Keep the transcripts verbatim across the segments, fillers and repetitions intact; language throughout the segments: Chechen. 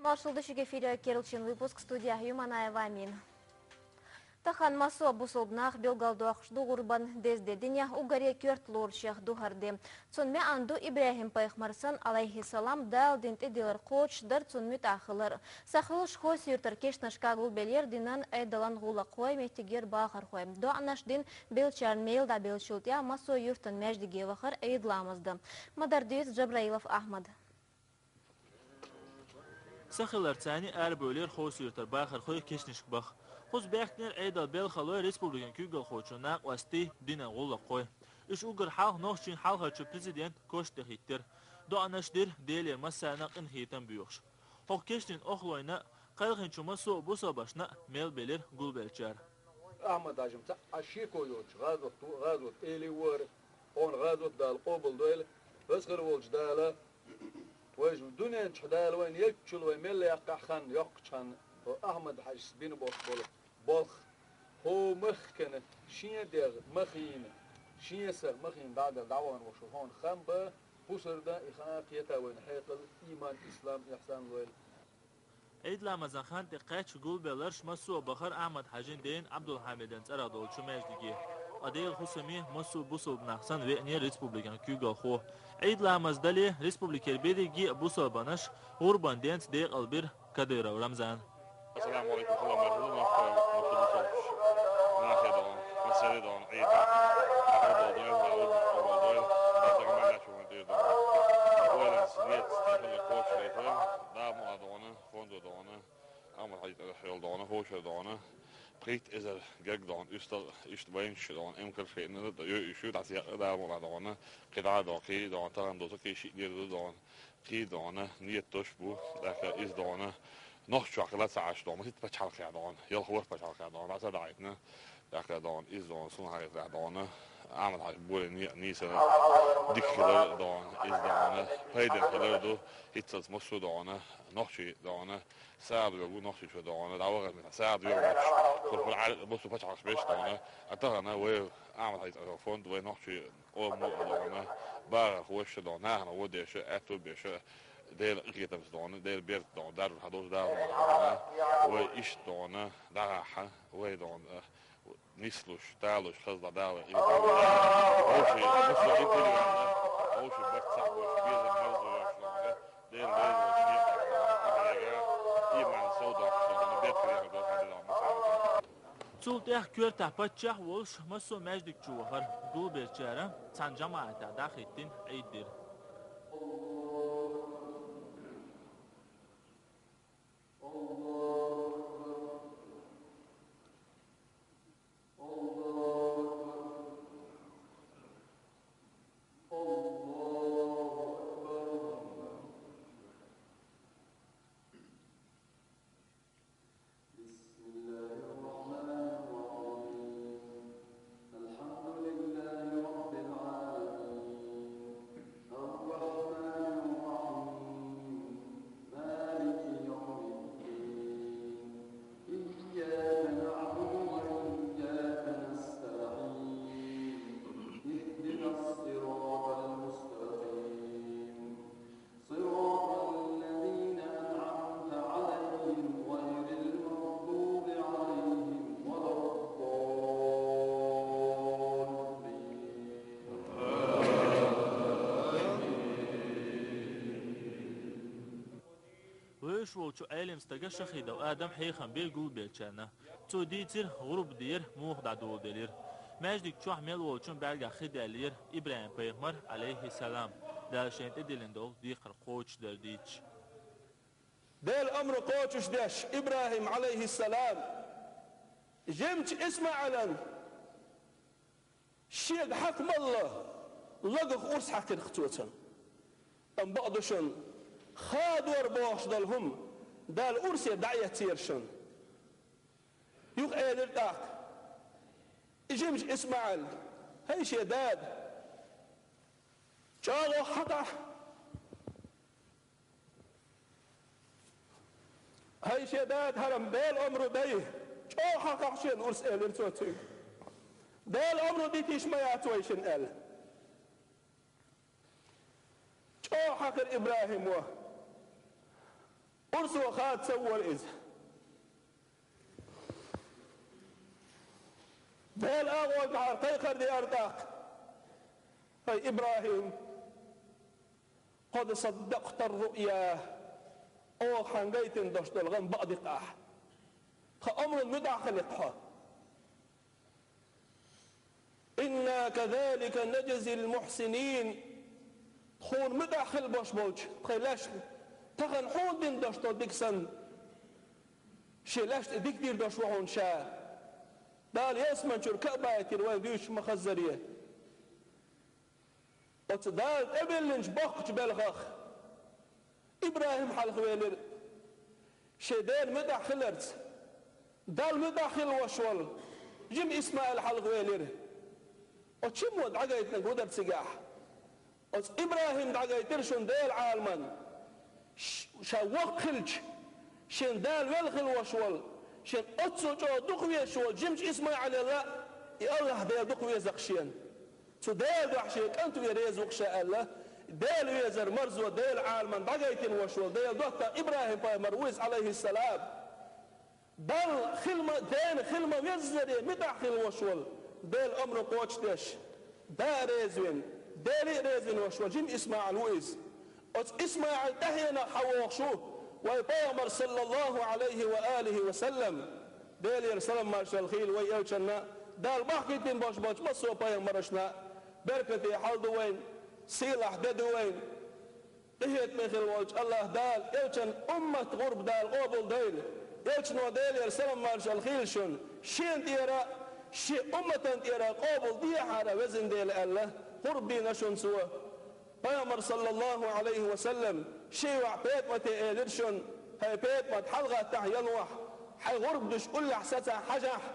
Маршал да шуга, эфире «Керлача дийнахьа» выпуск, студехь Юманаева Амина. Тахан массо а бусалба нах билгалдоаккхаш ду гӀурбан деза де. Дин уггаре коьрта лорашех ду хӀара де. Цун маьӀна ду ИбрахӀим-пайхамар санна, Ӏалайхи салам, Дала дин тӀедиллар кхочушдар, цунна муьтӀахь хилар. Сахьулаш Хьовса-Юртара кешнашка гулбеллера динан Ӏедалан гӀулакхой, меттигера бахархой. ДоӀанаш дина беллачарна мел дӀабеллачул тӀехьагӀа массо а юьртан маьждиге вахар Ӏийд ламаз дан. Ма-дарра дуьйцу Джабраилов Ахьмада. Сахиларца цхьана арабевллера Хьовса-Юртара бахархой кешнашка баха. Кхуза баьхкинера Ӏедалан белхалой, республикан куьйгалхочун накъостий, динан гӀулакхой. Уьш уггар хьалха Нохчийн хьалхарчу президента кош тӀе хӀиттира. ДоӀанаш дира, Делера массарна а къинхетам боьхуш. ХӀокху кешнийн охлойн а, кхелхинчу массо а бусалбашна а мел белира гулбеллачара. Ахьмад-Хьаьжа цхьа а шеко йоцуш гӀазот, гӀазот эли вара, хьуна гӀазот Дала къобалдойла, веза хир волчу Дала, вайша дуьнен чохь Дала вайна еллачул вай мел яккхахь хан, йоккхачу хан, хӀо Ахьмад-Хьаьжас бина болуш болу болх, хӀо махкана шен дегӀ ма хиъна, шен са ма хиъна дӀа а делла дӀавахана волуш хьуна хам бан, пусар дан, и хаа кхета вайна хьекъал, ийман, ислам, ихсан лойла. Ӏийд ламазан хан тӀе кхаьчча гулбелларш массо а бахара Ахьмад-Хьаьжин дена Ӏабдул-Хьамидан цӀарах долчу маьждиге. Ткъа Делан хӀусаме массо а бусалба нах санна веанера республикан куьйгалхо. Ӏийд ламаз дале, республикера берриге а бусалбанаш гӀурбан денца декъалбира Кадыров Рамзана. Ассаламу алейкум, салам алейкум, нах, нах, нах, нах, нах, нах, Ӏийд. Къобалдойла, Ӏийд къобалдойла, Дала тӀе гӀамал лаьтташ вайна тӀера дойла. Ойланца, ниятца, тӀехула кхочушдойла, Дала мукъ лахь догӀана, фондо догӀана, Ахьмад-Хьаьжа тӀера хьоьлу догӀана, хӀошар догӀана, пхийтта эзар гаг догӀана, уьстагӀ, иштта вайнаш догӀана, эмкалш хиъна, йо-, уьш ю, дӀасаяккха, Дала мукъ лахь догӀана, кхидӀа а догӀана, кхин а догӀана, тахана доцу, кхин шиъ деза догӀана, кхин а догӀана, ният долуш бу, тӀаккха иза догӀана, нохчохь хила ца Ӏаш догӀана, хӀитта пачхьалкхехь догӀана, ялх ворхӀ пачхьалкхехь догӀана, дӀаса даьӀийтина, тӀаккха догӀана, иза догӀана, суна хьахийцарехь догӀана, Ахьмад-Хьаьжа боле ни-, нийсана, дика хилар догӀана, иза догӀана, пайденна хилар ду, хӀинццалц массо а догӀана, нохчий догӀана, сагӀа доьгӀу нохчийчу догӀана, дӀавахар мета сагӀа доьгӀуш, хӀур-хӀур Ӏаьрбийн массо а пачхьалкхаш беш догӀана, а тахана вай Ахьмад-Хьаьжин цӀарах фонд, вай нохчий къоман а догӀана, бахархоша догӀана, нахана гӀо деш, аьтту беш, Делан къинхетамца догӀана, Делан беркат догӀана, даржа хьадолуш Дала догӀана, вай иштта догӀана, дӀагӀахьа, вай догӀана, нислуш, далуш, хаза дӀа Дала вай къинхетам. Вовшийн массо а индивидуально, вовшийн барт цхьаъ болуш, безам марзо йолуш догӀана, Делан лайна волчу некъахь догӀана, къахьега, ийман сов доккхуш догӀана, беркат хир долуш догӀана, массо а. Цул тӀаьхьа коьртахь паччахь а волуш, массо а маьждиг чу вахара гулбеллачара, цхьана жамаӀатехь дӀахӀиттина Ӏийд дира. بسم الله الرحمن الرحيم. الحمد لله رب العالمين. الرحمن الرحيم. مالك يوم الدين. إياك نعبد وإياك نستعين. اهدنا الصراط المستقيم. صراط الذين أنعمت عليهم غير المغضوب عليهم ولا الضالين. Вевзаш волчу Ӏелам стага Шахидов Адама хьехам бира гулбеллачарна. Цо дийцира, гӀурба дера муха дӀадоладелира. Маьждиг чохь мел волчун бӀаьргех хи даьллера ИбрахӀим-пайхамар, Ӏалайхи салам, Дала шайна тӀедиллина долу декхар кхочушдар дийцича. Делан омра кхочушдеш ИбрахӀим, Ӏалайхи салам, жимачу ИсмаӀилан шега хьакха малла, лагах урс хьаькхира цо цунна. Амма бакъ ду шуна, хадор бохуш долу хӀума Дала урсе дӀаэцнера шуна. Юха элира тӀаккха и жимачу ИсмаӀила: «ХӀай шен дада, чӀогӀа хьакхахь». «ХӀай шен дада, хӀара-м Делан омра ду, чӀогӀа хьакхахь шена урс», — элира цо цуьнга. «Делан омра дитийша ма яц вай шуна», — аьлла. ЧӀогӀа хьаькхира ИбрахӀимо. Урсо хада ца вора иза. Дала агӀонгахьара кхайкхар деара тӀаккха: «ХӀай ИбрахӀим, къад саддакъта рруъя, оха хьайна гайтина долуш долу гӀан бакъдира ахь. Тхан омран муьтӀахь хили хьо». «Инна казалика наджзил мухьсинин». Тхуна муьтӀахь хила бош болчу тхайн лаьшна тахана хьуна дина долуш долу дика санна, шен лаьшна и дика дийр долуш ву хьуна ша. Дала ялсаманчуьра кхаъ байтира вайна дуьйцуш ма-хаззара. Оцу Дала тӀебиллинчу боккхачу белхах ИбрахӀим хьалхавелира. Шен дена муьтӀахь хиларца, Далла муьтӀахь хила вош волу жима ИсмаӀил хьалхавелира. Оцу жиммо дӀагайтинарг ву дара цигахь. Оцу ИбрахӀим дӀагайтира шуна Делан Ӏаламан. Ш-, ша воккха хилча, шен Дала велла хила вош волу, шен оццул чӀогӀа дукха везаш волу жимачу ИсмаӀилал а и АллахӀ Дела дукха веза-кх шена. Цу Делан дуьхьа шен кӀант вен реза ву-кх ша аьлла, Дела везар марзо Делан Ӏаламан дӀагайтина вош волу Делан доттагӀа ИбрахӀим-пайхамар ву иза, Ӏалайхиссалам. Далла хила ма, дена хила ма-веззара муьтӀахь хила вош волу, Делан омра кхочушдеш, да а реза вина, Дела а реза вина вош волу жима ИсмаӀил ву иза. Оцу ИсмаӀил тӀаьхьенах хьан вогӀуш ву вайн Пайхамар, саллаллахӀу Ӏалайхи ва алихӀи ва саллам. Делера салам-маршалла хуьлда вайн элчанна, Дала бахкийтина бош болчу массо а пайхамаршна. Беркате хьал ду вайна, сийлахь де ду вайна. Къинхетаме хила волчу АллахӀ Дала элчан уммат гӀурба Дала къобалдойла. Элчано, Делера салам-маршалла хуьлда шуна, шена тӀера, шен умматан тӀера къобалдехьара, везан Дела, аьлла, гӀурба дина шуна цо. Пайхамар, саллаллахӀу Ӏалайхи ва саллам, шен йоӀ ПетӀамате элира шуна: «ХӀай ПетӀамат, хьалагӀаттахь ялахь, хьайн гӀурба душ уллехь сацахь, хьажахь.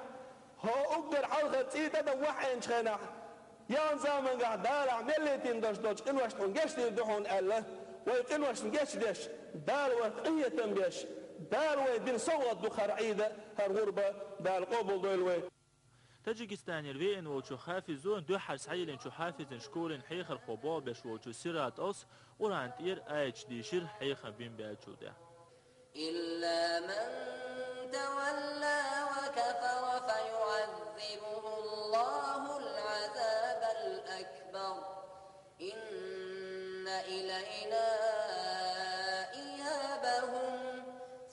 ХӀо уггар хьалхара цӀий тӀадам вахьийначу хенахь, яхна замангахь Дала ахь мел летийна долуш долчу къиношна тхуна гечдийр ду хьуна», аьлла, вай къиношна гечдеш, Дала вайх къинхетам беш, Дала вайна дина совгӀат ду хӀара Ӏийда, хӀара гӀурба. Дала къобалдойла вай. Таджикистанера веана волчу хафизо, дуьххьара схьайиллинчу хьафизийн школин хьехархо болх беш волчу Сираталс Къуръан тӀера аяташ дийшира хьехам бина баьллачул тӀаьхьа. إلا من تولى وكفر فيعذبه الله العذاب الأكبر إن إلينا إيابهم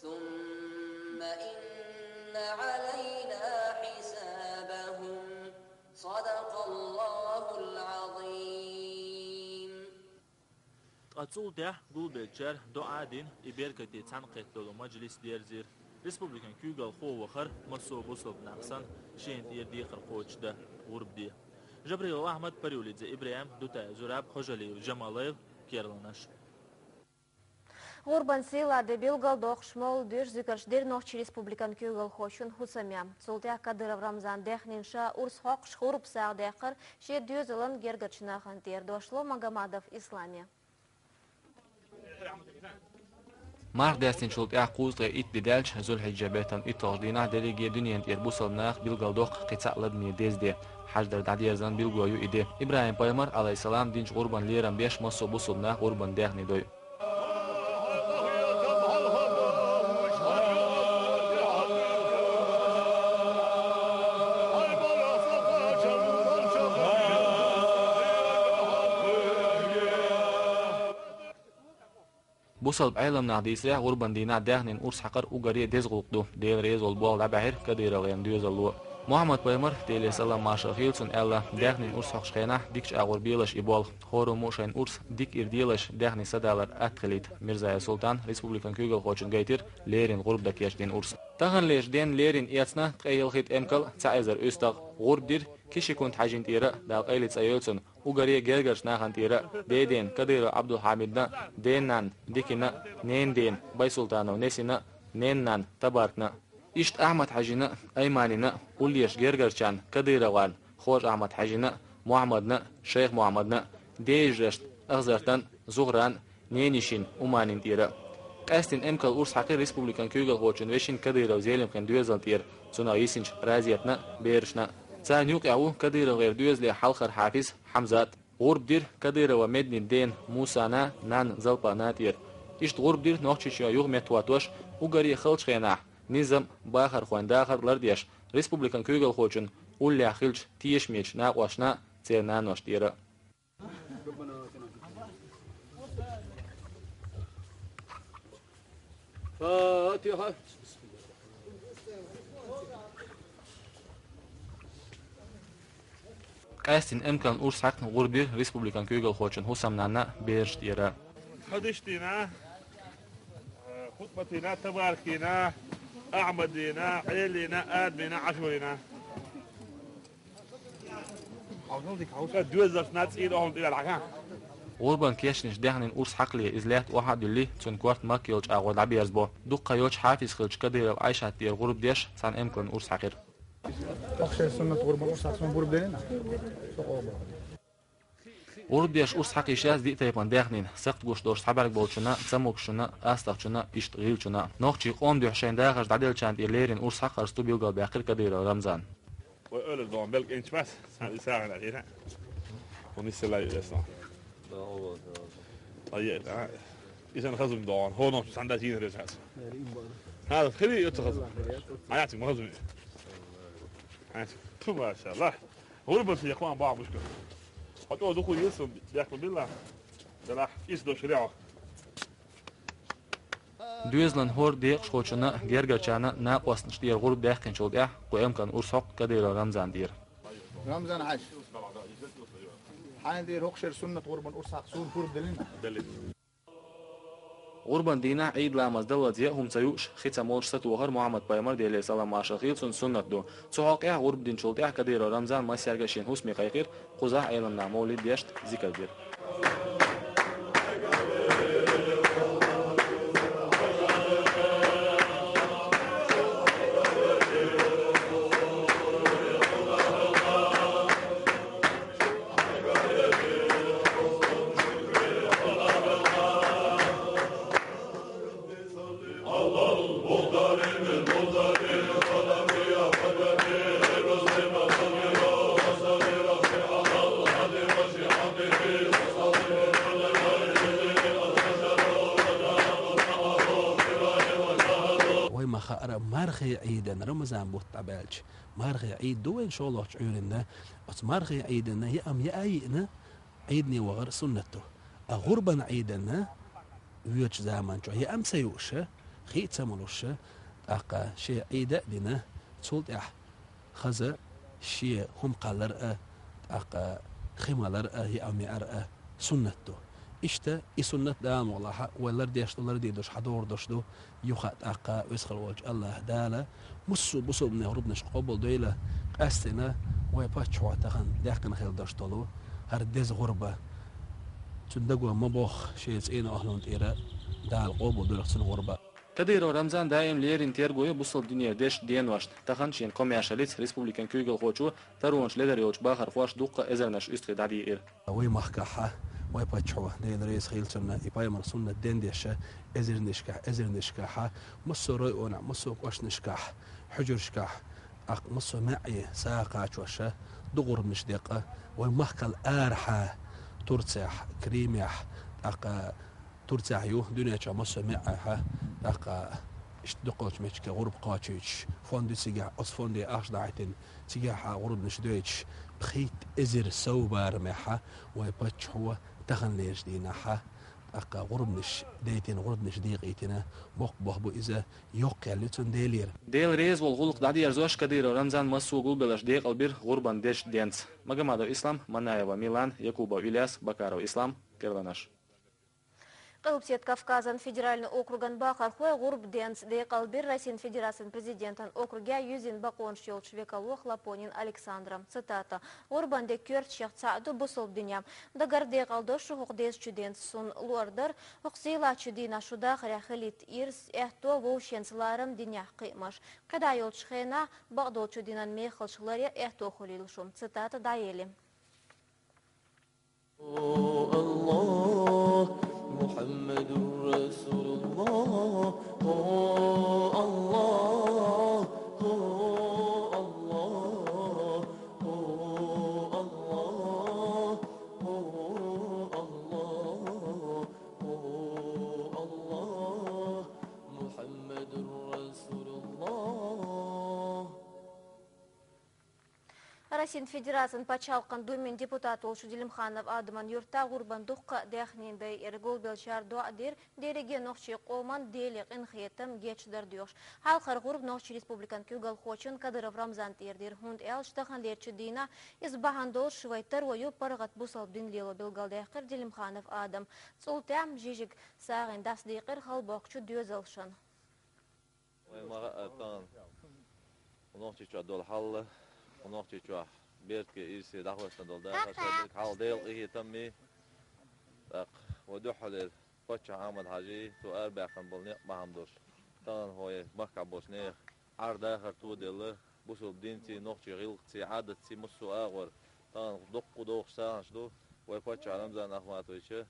ثم إن علينا حسابهم. صدق الله العظيم. Ткъа цул тӀаьхьа гулбеллачара доӀа а дина, и беркате цхьаьнакхетта долу мажлис дерзийра. Республикан куьйгалхо вахара массо а бусалба нах санна, шена тӀера декхар кхочушдан гӀурба де. Жабраилов Ахьмад, Париулидзе ИбрахӀим, Дутаев Зураб, Хожалиев Жамалайл, керланаш. ГӀурбан сийлахь де билгалдоккхуш, мовлид доьшуш зуькарш дира Нохчийн Республикан куьйгалхочун хӀусаме. Цул тӀаьхьа Кадыров Рамзана даьхнина ша урс хьокхуш, гӀурба сагӀа даьккхира шен доьзалан гергарчу нахана тӀера. Дошло Магомадов Исламе. Марх даьстинчул тӀаьхьа кхузткъе итт де даьлча, Зулхьиджа беттан итталгӀачу дийнахь дерриге а дуьнен тӀера бусалба наха билгалдоккху кхин цхьаъ ладаме деза де. Хьаж дар дӀадерзан билгало ю и де. ИбрахӀим-пайхамар, Ӏалайхиссалам, динчу гӀурбан лерам беш, массо а бусалба нах гӀурбан даьхни дой. Бусалба Ӏеламнаха дийцарехь, гӀурбан дийнахь даьхнина урс хьакхар уггаре а деза гӀуллакх ду. Дела реза волу болх дӀабаьхьира КадыровгӀеран доьзалло. Мухьаммад-пайхамар, Деле салам-маршалла хуьлда цунна, аьлла: «Даьхнина урс хьокхучу хенахь дикачу агӀор белаш и болх. ХӀораммо а шайн урс дика ира делаш, даьхни садалар атта хилийта». Мирзаев Султана республикан куьйгалхочун гайтира леррина гӀурба дан кечдина урс. Таханлерчу денна леррина эцна ткъе ялхитта эмкал а цхьа эзар уьстагӀ. ГӀурба дира Кишикунт-Хьаьжин тӀера а, Дала къайле цӀа йойла цунна, уггаре а гергарчу нахана тӀера а: дедена Кадыров Ӏабдулхьамидна а, денана Дикина а, ненадена Байсултанов Несина а, ненананна Табаркна а. Иштта Ахьмад-Хьаьжина а, Айманина а, уллерчу гергарчарна: КадыровгӀарна Хож-Ахьмад-Хьаьжина а, Мухьаммадна а, Шайх-Мухьаммадна а, деижаршна: Ахзартан а, Зухран а, Ненишин а, Уманин тӀера а. Къаьстина эмкал урс хьаькхира республикан куьйгалхочун вешин Кадыров Зелимхин доьзална тӀера, цунах йисинчу Разиятна а, берашна а. Царна юкъахь ву КадыровгӀеран доьзале хьалхара хьафиз Хьамзат. ГӀурба дира Кадырова Меднин дена Мусана а, нанна Залпана а тӀера. Иштта гӀурба дира Нохчийчоь юха меттахӀоттош, уггаре халчу хенахь низам, бахархойн дахар лардеш, республикан куьйгалхочун уллехь хиллачу тешамечу накъосташна а, церан наношна тӀера а. Фатихьа. Къаьсттина эмкалан урс хьаькхна гӀурба дира республикан куьйгалхочун хӀусамнанна а, берашна тӀера а. Хьадис дина, хутбат дина, табарак дина, Ахьмад дина, Ӏела дина, Адам дина, Ӏашура дина. Ша доьзалш нацӀийла охьа тӀера лахьа. ГӀурбан кешнаш даьхнина урс хьакхале, иза лаьтта охьа а дуьллий, цуьнан корта Макка йолчу агӀор дӀаберзабо. Дуккха а йоцуш Хьафиз хиллачу Кадыров Ӏайшат тӀера гӀурба деш, цхьана эмкалан урс хьаькхира. Охьа шайн суннат гӀурбан урс хьаькхна гӀурба деллина? ГӀурба деш урс хьакхийша яц диъ тайпана даьхнина, сакхт гуш долуш цхьа бӀаьрг болчунна, цамогашчунна, астагӀчунна, иштта гӀийлачунна. Нохчийн къоман дуьхьа шайн дахарш дӀаделлачарна тӀера леррина урс хьакхарца билгалбаьккхира Кадыров Рамзана. Вай Ӏуьллуш догӀун белкъа инчу бац, сан и сагӀина ахьира. Хьуна иссалла ю эсно. Ай, ай, ай. Исан хазум догӀун, хӀоно сан да зийна реза хьас. Хьас хири ю ца хазум. Аяцик ма хазум. Аяцик. Ту, машалла. ГӀурбан сан якъван бахьа мушка. Хьо чӀо духу йилсум, бехк ма билла. Далахь, ис дош регӀо. Доьзалан хӀора декъашхочунна а, гергарчарна а накъосташна тӀера гӀурба даьккхинчул тӀаьхьа кху эмкалан урс хьокху Кадыров Рамзана тӀера. Рамзан Хьаьжа. Хьайна тӀера хӀокху шеран суннат гӀурбан урс хьакха суна пурба деллина? ГӀурбан дийнахь Ӏийд ламаз даллалц яа хӀума ца юуш, хи ца молуш сатохара Мухьаммад-пайхамар, Делера салам-маршалла хуьлда цунна, суннат ду. Цу хьокъехь гӀурба динчул тӀаьхьа Кадыров Рамзана массаьрга а шен хӀусаме кхайкхира, кхузахь Ӏеламнаха мовлид дешна, зикар дира. Вай ма хаара, мархий Ӏийдан Рамазан бутт дӀабаьлча, мархий Ӏийд ду вайн шолгӀачу Ӏуьйранна, оцу мархий Ӏийданна яам яа а йиъна, Ӏийдане вахар суннат ду. А гӀурбан Ӏийданна воьдучу заманчохь яам ца юуш, хи а ца молуш, тӀаккха шен Ӏийда а дина, цул тӀаьхьа хаза шен хӀума кхаллар а, тӀаккха хи малар а, яам яар а суннат ду. Иштта и суннат Дала мукъалахь вай лардеш ду, лардийр долуш хьан догӀур долуш ду, юха а тӀаккха Веза хилла волчу АллахӀа Дала массо а бусалбанийн гӀурбанаш къобалдойла, къаьсттина вай паччахьо тахана даьккхина хилла долуш долу хӀара деза гӀурба. Цуьнан дагахь ма бохху, шен цӀийнан охьалун тӀера Дала къобалдойла цуьнан гӀурба. Кадыров Рамзан даим леррина терго ю бусалба динера дешан деношна. Тахана шена комаьршаллица республикан куьйгалхочо таронаш ледар йолчу бахархошна дуккха а эзарнаш уьстагӀий дӀадийкъира. Вай махкахь, вай паччахьо, Дела реза хуьлда цунна, и пайхамар суннат дендеш, эзарнашкахь, эзарнашкахь, массо а районахь, массо а кӀоштанашкахь, хьуьжаршкахь, тӀаккха массо а маьӀӀе сагӀа кхачош ду гӀурбанаш декъа, вай махкал арахьа, Турцехь, Кримехь, тӀаккха Турцехь ю, дуьнен чохь массо а маьӀӀехь, тӀаккха иштта дукхалчу меттигашка гӀурба кхачуьйтуш, фонди цигахь, оцу фонде ахча дахьийтина, цигахь гӀурбанаш дойтуш, пхийтта эзар сов барамехь вай паччахьо таханлерчу дийнахь, тӀаккха гӀурбанаш дайтина, гӀурбанаш декъийтина, боккха бохам бу иза, йоккха ял ю цунна Делера. Дела реза волу гӀуллакх дӀадерзош, Кадыров Рамзан массо а гулбелларш декъалбира гӀурбан дешан денца. Магомадов Ислам, Манаева Милан, Якубов Ильяс, Бакаров Ислам, Керланаш. Къилбаседа Кавказан федеральни округан бахархой гӀурба денца декъалбира Россин Федерацин Президентан округе юьззина бакъонаш йолчу векало Хлопонин Александра. Цитата: «ГӀурбан де коьртачех цхьаъ ду бусалба динехь. Дагара декъалдо шу хӀокху дезачу денца. Суна луъар дара, хӀокху сийлахьчу дийнахь шу дахарехь хилийта ирс, аьтто, вовшашца ларам динехь кхиамаш. КхидӀа йолчу хенахь бакъдолчу динан мехаллаш ларъян аьтто хуьлийла шу». Цитата дӀаели. О Аллах, Мухаммадур Расулуллах. О Аллах, о Аллах, о Аллах, о Аллах, о Россин Федерацин Паччахьалкхен Думин депутат волчу Делимханов Адаман юьртахь гӀурбан дуккха а даьхни дайира. Гулбеллачара доӀа дира дерриге нохчийн къоман Деле къинхетам, гечдар доьхуш. Хьалхара гӀурба Нохчийн Республикан куьйгалхочун Кадыров Рамзана тӀера дира, хӀунда аьлча таханлерчу дийнахь иза бахьана долуш вай таро ю паргӀат бусалба дин лело, билгалдаьккхира Делимханов Адама. ЦӀулла тӀехь жижиг сагӀина дас дийкъира халбохкучу доьзалшна. Вай ма хаьара тахана кху Нохчийчохь долу хьал, кху Нохчийчохь беркате ирсе дӀахӀоьттина долу дахар, шадерг хьал Делан къинхетаммий. ТӀаккха вай дуьххьалера паччахь Ахьмад-Хьаьжий, цо арабаьккхина болу некъ бахьана долуш, тахана хӀокху махкахь болчу нехан Ӏар-дахар тоделла, бусалба динций, нохчийн гӀиллакхций, Ӏадатций массо а агӀор тахана доккха дохуш сагӀанаш ду вай паччахьан Рамзан Ахматовича.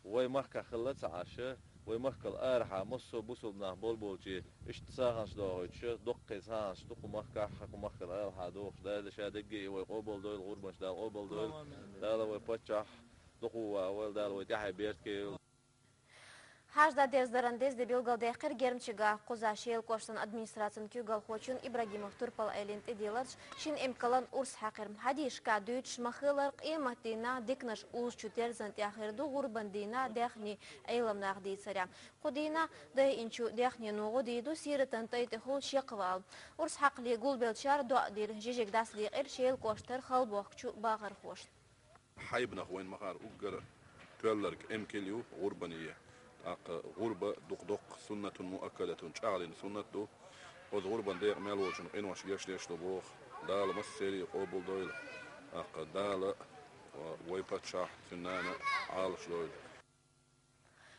Вай махкахь хилла ца Ӏаш, вай махкал арахьа массо а бусалба нах болболчий иштта сагӀанаш дохуьйтуш, доккхий сагӀанаш ду кху махкахь, кху махкал арахьа дохуш. Дала ша дерриге а вай къобалдойла, гӀурбанаш Дала къобалдойла. Дала вай паччахь дукха ван войла, Дала вай тӀаьхье беркате йойла. Хьаьжда дездаран деза де билгалдаьккхира Гермчигахь. Кхузахь Шелан кӀоштан администрацин куьйгалхочун Ибрагимов Турпал-Ӏелин тӀедилларш шина эмкалан урс хьаькхира. Хьадисашкахь дуьйцуш ма-хиллара, къематдийнахь диканаш уллучу терзан тӀехь хир ду гӀурбан дийнахь даьхни Ӏеламнаха дийцарехь. Кху дийнахь дайинчу даьхнино гӀо дийр ду сиратан тӀай тӀехула шекхвала. Урс хьакхале гулбеллачара доӀа дира, жижиг дас дийкъира Шелан кӀоштара халбохкучу бахархошна. Хьайбанах вайн ма-хаьара уггар тоьлларг эмкал ю гӀурбане. ТӀаккха гӀурба дукха-дукха суннатун муаккадатун, чӀагӀлина суннат ду. Оцу гӀурбан декъа мел волчун къинош гечдеш ду боху. Дала массеран а къобалдойла. ТӀаккха Дала вай паччахь, цуьнан нана Ӏалаш дойла.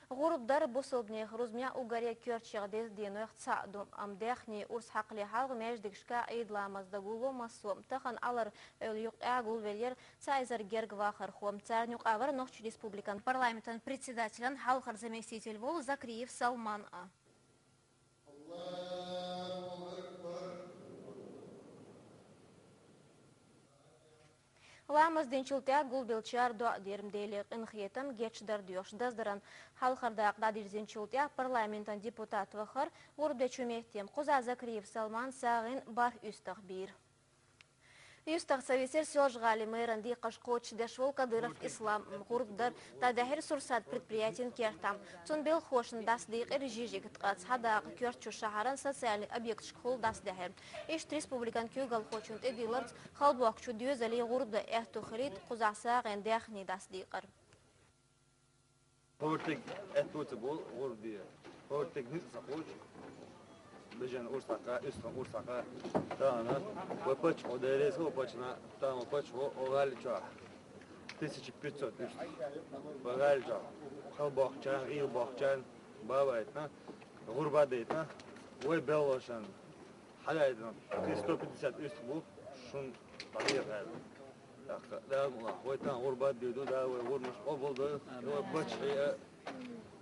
ГӀурба дар бусалбанех рузбанехь уггаре коьртачех деза денойх цхьаъ ду. Амма даьхни урс хьакхале хьалха маьждигашка Ӏийд ламаз дан гулло массо а. Тахана Ӏалар Ӏуьллу юккъехь гулвеллера цхьа эзар гергга вахархо. Царна юкъахь вара Нохчийн Республикан парламентан председателан хьалхара заместитель волу Закриев Салман а. Ламаз динчул тӀаьхьа гулбеллачара доӀа дира, Деле къинхетам, гечдар доьхуш. Даздаран хьалхара дакъа дӀадирзинчул тӀаьхьа парламентан депутат вахара гӀурба дечу метте. Кхузахь Закриев Салмана сагӀина бархӀ уьстагӀ бийра. ЮьстагӀ ца висира Соьлжа-ГӀалин мэран декхарш кхочушдеш волу Кадыров Ислам. ГӀурба дар дӀадахьира Сурсат предприятин кертахь. Цуьнан белхахошна дас дийкъира жижиг, ткъа цхьа дакъа коьртачу шахьаран социальни объекташкахула дас даьхьира. Иштта республикан куьйгалхочун тӀедилларца халбохкучу доьзалийн гӀурба дан аьтту хилийта кхузахь сагӀина даьхни дас дийкъар. ХӀордиг аьтту ца болу гӀурба де. ХӀордиг ницкъ ца кхочу. Бежан урс хьакха, уьстагӀан урс хьакха. Тахана вай паччахьо, Дела реза хуьлда паччахьна, тахана вай паччахьо, о, гӀали чохь. Тысяча пятьсот уьстагӀ. Вай гӀали чохь. Халбохчан, гӀийла бохчан, бавайтна, гӀурба дейтна. Вай беллошан. Хьадаьдина, кхин сто пятьдесят уьстагӀ бу, шун дӀадехаьлла. ТӀаккха Дала мукъ лахь, вай тахана гӀурба де ду, Дала вай гӀурбанаш къобалдойла, вай паччахье а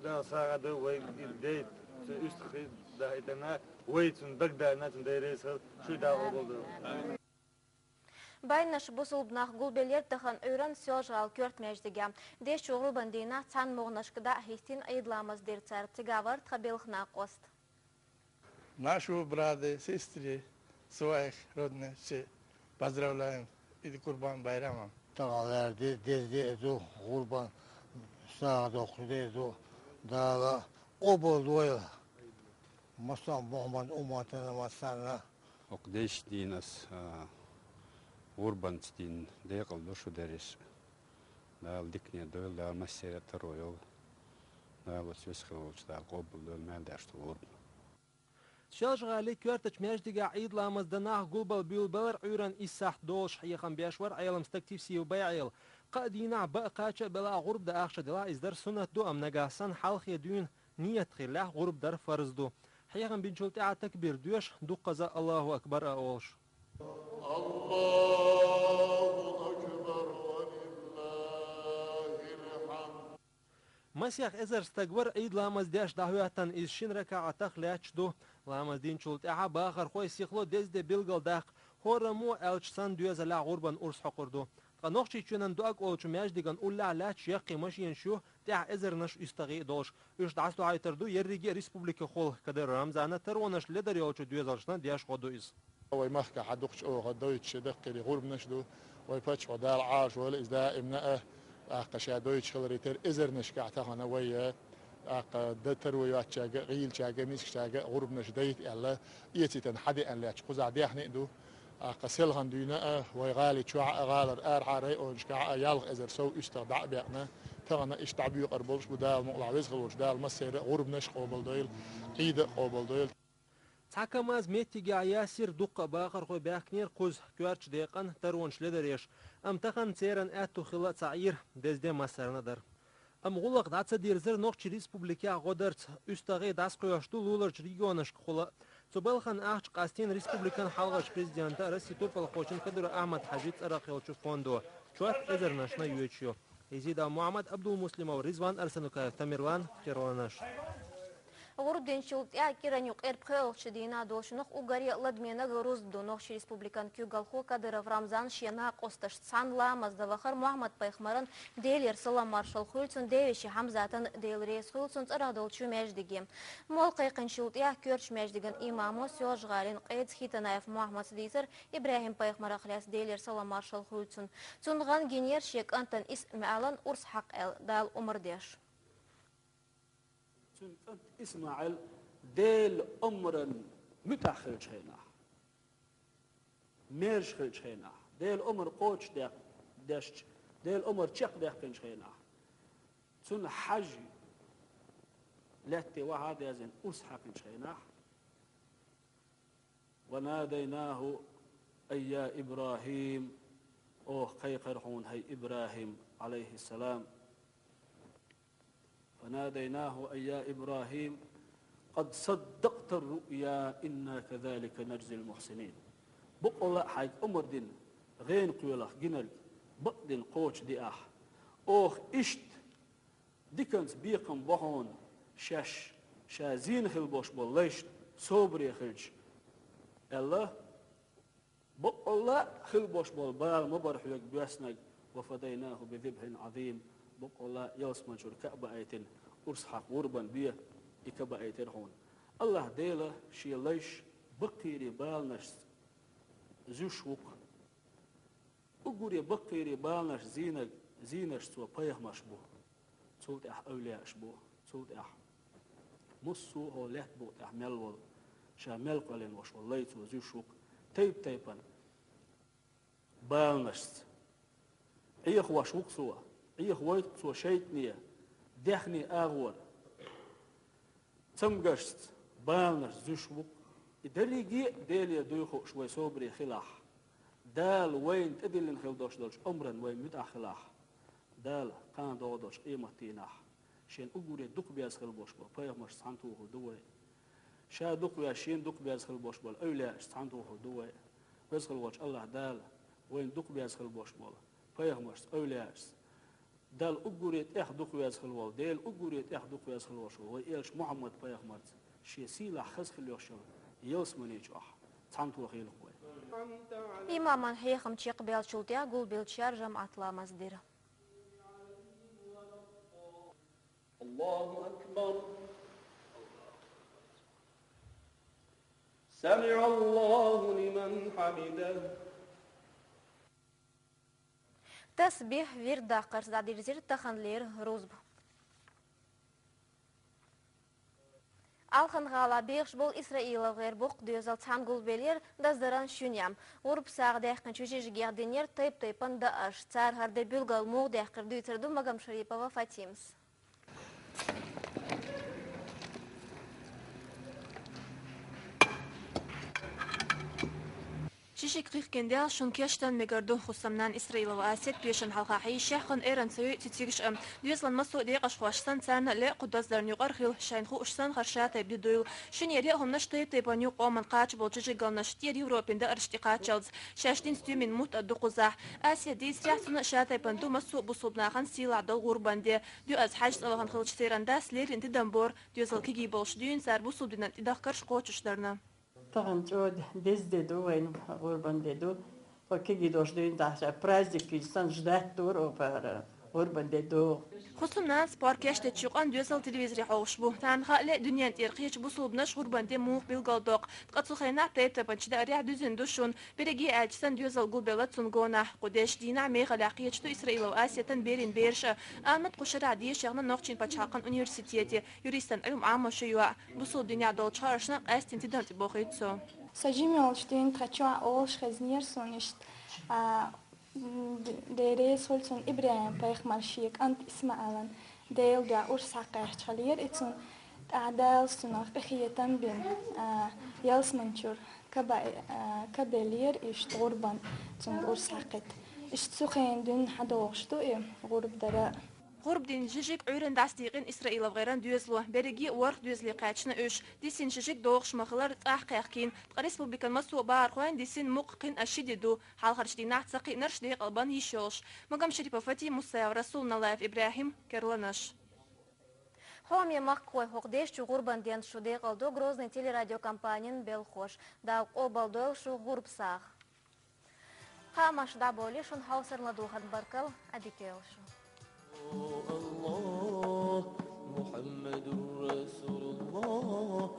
Дала сагӀа дойла, вай и дайта, цу уьстагӀий дахийтарна, вай цунна дагадоьрна, цунна Дела реза хуьлда, шуьга Дала къобалдойла. Байнаш бусулба нах гулбеллера тахана Ӏуьйранна Соьлжа-ГӀалин коьрта маьждигехь. Дешчу гӀурбан дийнахь цхьана могӀанашка дӀа а хӀиттина, Ӏийд ламаз дира цара. Цигахь вара тхан белхан накъост. Наши браты, сестры, своих родных все поздравляем с Курбан байрамом. Тахана лерина де-, деза де ду, гӀурбан сагӀа доккхуш де ду, Дала къобалдойла. Массо а Мухьаммад умматана массарна. ХӀокху дешчу дийнахь ас, а, гӀурбанца дина декъала ду шу дерриш. Дала дикане дойла, Дала массеран а таро йойла. Дала оцу весхо волчу Дала къобалдойла мел даьхьначу гӀурбанна. Соьлжа-ГӀалин коьртачу маьждигехь Ӏийд ламаз дан нах гулбала буьйлабелира Ӏуьйранна исс сахьт долуш. Хьехам беш вара Ӏелам стаг Тивсиев Байъел. Кхаа дийнахь баа кхача а белахь, гӀурба дан ахча делахь, иза дар суннат ду, амма нагахь санна хьалхе дуьйна ният хиллехь, гӀурба дар фарз ду. Хьехам бинчул тӀаьхьа такбир доьшуш, дуккхаза Аллаху акбар а олуш. Масех эзар стаг вара Ӏийд ламаз деш дӀахӀоьттина, иза шина ракаӀатах лаьтташ ду. Ламаз динчул тӀаьхьа бахархой сихло деза де билгалдаккха, хӀораммо аьлча санна доьзалехь гӀурбан урс хьокхур ду. Ткъа Нохчийчоьнан доӀа кӀолчу маьждиган уллехь лаьтташ яккхий машенаш ю, тӀехь эзарнаш уьстагӀий а долуш. Уьш дӀасадохьуьйтур ду ерриге а республикехула. Кадыров Рамзана таронаш ледар йолчу доьзалшна деш гӀо ду иза. Вай махкахь дукхачу оха дойтуш даккхийра гӀурбанаш ду. Вай паччахьо, Дала Ӏалаш войла иза, даимна а, тӀаккха ша дойтуш хиларе терра эзарнашкахь тахана вай, тӀаккха дан таро йоцучаьрга а, гӀийлачаьрга а, мискачаьрга а гӀурбанаш дайта аьлла, эцийтина хьадеана лаьтташ кхузахь даьхни а ду. ТӀаккха селхана дуьйна а, вай гӀали чохь а, гӀалара арахьара районашкахь а ялх эзар сов уьстагӀ дӀа а баьккхина, тахана иштта дӀабоькъур болуш бу. Дала мукъалахь, веза хилла волчу Дала массеран а гӀурбанаш а къобалдойла, Ӏийда а къобалдойла. Цхьа КамАЗ меттигехь яьссира, дуккха а бахархой баьхкинера кхуза, коьртачу декъана таронаш ледареш, амма тахана церан аьтту хилла а ца Ӏийра, деза де массарна а дара. Амма гӀуллакх дӀа ца дирзира Нохчийн Республикехь гӀо дарца, уьстагӀий дӀасакхоьхьуш ду луларчу регионашкахула а. Цу балхана ахча къастийна республикан хьалхарчу президента, Россин топалхочун Кадыров Ахьмад-Хьаьжин цӀарах йолчу фондо, чот эзарнашна йоьдуш ю. Изидов Мухьаммад, Абдулмуслимов Ризван, Арсанукаев Тамерлан, Керланаш. ГӀурба динчул тӀаьхьа кӀиранан юкъара пхоьалгӀачу дийнахь долчунах уггаре а ладамийнарг рузба ду. Нохчийн Республикан куьйгалхо Кадыров Рамзан шен накъосташца цхьаьна ламаз дан вахара Мухьаммад-пайхамаран, Делера салам-маршалла хуьлда цунна, девешин Хьамзатан, Дела реза хуьлда цунна, цӀарах долчу маьждиге. Молла кхайкхинчул тӀаьхьа коьртачу маьждиган имамо, Соьлжа-ГӀалин къеди Хитанаев Мухьаммада дийцира ИбрахӀим-пайхамарах лаьцна, Делера салам-маршалла хуьлда цунна. Цунна гӀан гинера шен кӀантана ИсмаӀалан урс хьакха аьлла, Дала омра деш. Цуьнан кӀант ИсмаӀал Делан омран муьтӀахь хиллачу хенахь, мерза хиллачу хенахь, Делан омра кхочушдеш, Делан омра чекхдаьккхинчу хенахь, цунна Хьаьжа лаьтте вахьа а даьзина, урс хьаькхинчу хенахь, «وناديناه أن يا إبراهيم», оха кхайкхира хьуна, хӀай ИбрахӀим, Ӏалайхиссалам. «وناديناه أن يا إبراهيم قد صدقت الرؤيا إنا كذلك نجزي المحسنين». Бакъалла а хьайга омра дина, гӀенах кхоьлларг гинарг бакъдина кхочушди ахь. Оха иштта диканца бекхам бо хьуна, шаьш, ша зийна хила болуш болу лайшна собаре хилча, аьлла. Бакъалла а хила болуш болу бала ма бара хьоьга боьршинарг, «وفديناه بذبح عظيم», бакъалла а ялсаманчуьра ка а баийтина, урс хьакха гӀурбан бен и ка баийтира хьуна. АллахӀ Дела шен лайш баккхийрийн баланашца зуьйш ву-кх. Уггаре баккхийрийн баланаш зийнарг, зийнарш цо пайхамарш бу, цул тӀаьхьа эвлияаш бу, цул тӀаьхьа массо а хӀокху лаьттан букъа тӀехь мел волу, ша мел кхоьллина волуш волу лай цо зуьйш ву-кх тайп-тайпана баланашца. Ӏехавеш ву-кх цо, Ӏехавойту-кх цо шайтӀане, даьхнийн агӀор. Цамгаршца баланаш зуьйш ву-кх. И дерриге а Делера дуй хууш вай собаре хилахь, Дала вайна тӀедиллина хила долуш долчу омран вай муьтӀахь хилахь, Дала кхана догӀу долчу къематдийнахь шен уггаре дукха беза хила болуш болу пайхамаршца цхьаьнатухур ду вай. Ша дукха веш, шена дукха беза хила болуш болу эвлияашца цхьаьнатухур ду вай. Веза хила волчу АллахӀ Дала вайна дукха беза хила болуш болу пайхамаршца, эвлияашца, Далла уггаре тӀех дукха веза хила волу, Дела уггаре тӀех дукха веза хила волуш волу вай элча Мухьаммад-пайхамарца шен сийлахь хаза хила йолуш йолу ялсамани чохь цхьаьнатохийла-кх вай. Имаман хьехам чекхбеллачул тӀаьхьа гулбеллачара жамаӀат ламаз дира. الله أكبر. سمع الله لمن حمده. Тасбихь, вирд даккхарца дӀадирзира таханлера рузба. Алхан-гӀала бехаш болу ИсраилгӀеран боккха доьзал цхьаьна гулбеллера даздаран шуьнехь. ГӀурба сагӀа даьккхинчу жижигех динера тайп-тайпана даарш. Цара хӀара де билггал муха даьккхира, дуьйцур ду Магомедшарипова Фатимас. Ши шига кхихкина даьлла шуна кечдан мегар ду. Хусамнана Исраилова Асет пешан хьалха хьийшехь хан эран ца йой цицигаш а. Доьзалан массо а декъашхоша санна, царна а лаьа кху даздарна юкъара хила, шайна хууш санна, хӀара ша тайпа де дуйла. Шуьнера яа хӀуманаш тайп-тайпана ю къоман кхача болчу жижигалнаш, тӀера Европин даарш тӀекхаччалц. Шаьш динца стоьмина мутт а ду кхузахь. Асет дийцарехь, цунна а ша тайпана ду массо а бусулба нахана сийлахь долу гӀурбан де. Доьазза Хьаьжа цӀа вахана хилча церан дас леррина тидам бора доьзал кегий болуш дуьйна цара бусулба динан тӀедахкарш кхочушдарна. Тахана чӀогӀа деза де ду, вайна гӀурбан де ду. Тхо кегий долуш дуьйна дахьа праздник санна ждать дора оха ара. гӀурбан де догӀу. Хусумнан спорт кештачу къан доьзал телевизоре хьовш бу. Тхан хаале дуьнен тӀера кхечу бусулбанаш гӀурбан де муха билгалдоккху. Ткъа цу хенахь тайп-тайпанчу даарехь дуьзина ду шуна. Берриге аьлча санна доьзал гулбелла цунна гонахь. Кху дешчу дийнахь мехаллехь кхечу ду Исраилов Асетан берийн бераша. Амма кху шарахь дешехна Нохчийн пачхьалкхан университете, юристан Ӏилма Ӏамош ю йоӀ. Бусулба динехь долчу хааршна къаьстина тидам тӀебохуьйту цо. Сан жима йолчу дийнахь тхан чохь олуш хезнера суна иштта, а, М, Дела реза хуьлда цунна, ИбрахӀим-пайхамар шен кӀант ИсмаӀилан Делан дуьхьа урс схьакхаьчча хиллера и цунна. ТӀаккха Дала цунах къинхетам бина, а, ялсаманчуьра кабе-, а, кабеллера иштта гӀурбан цунна урс схьакхетта. Иштта цу хенан дуьйна хьадогӀуш ду и гӀурба дара. ГӀурба дина жижиг Ӏуьйранна дӀасадикъина Исраилов ГӀайран доьзало. Берриге а ворхӀ доьзале кхаьчна уьш. Дисина жижиг догӀуш ма-хиллара, цӀахь кхехкийна. Ткъа республикан массо а бахархойн дисина мукъа кхин а ши де ду. Хьалхарчу дийнахь ца кхиънарш декъалбан йиш йолуш. Магомедшарипов Фатима, Мусаев Расул, Налаев ИбрахӀим, Керланаш. Хьоме махкахой, хӀокху дешчу гӀурбан денна шу декъалдо Грозный телерадиокомпанин белхоша. Дала къобалдойла шу гӀурба сагӀа. Хаамаш дӀаболий шуна, хьовсарна ладогӀарна баркалла, Ӏадика йойла шу. Аллах, Мухаммадур Расулуллах.